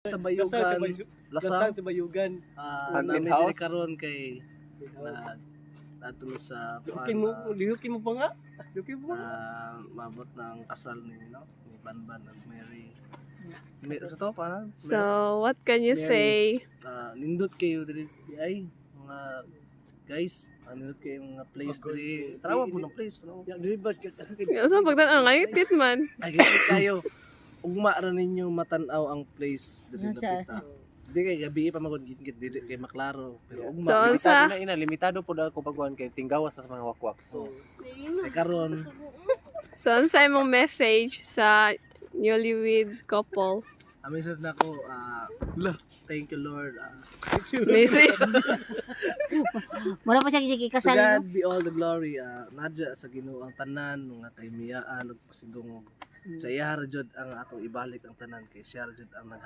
Sa Lasal sa Bayugan, Lasal Lasal, sa Bayugan. Haunted Namin house? diri karon kay na nato mi sa Lihukin mo, lihukin mo pa nga. Lihukin mo pa nga. Mabot ng kasal ni, no, ni Banban at Mary. Mary sa to pa. So, what can you Mary. say? Nindot kayo diri ay mga guys, nindot kayo mga place diri. Tarawa po ng place, no? Ya, dili ba Usa pagtan-aw ngay tit man. Ay gani kayo. Ugma ra ninyo matan-aw ang place diri Nasa- napita. Di kay gabi pa magud gitgit dili kay maklaro pero ugma. So, Limitado sa na ina, limitado po daw ko pagkuhan kay tinggawas sa mga wakwak. So, Kay karon So unsa imong message sa newlywed couple? Ang message nako, thank you, Lord. Message. Mura pa siya To ikasal, God no? be all the glory. Nadya sa Ginoo ang tanan nga kahimiyaan ug pasidungog. Sa iya ra jud ang atong ibalik ang tanan kay siya ra jud ang nag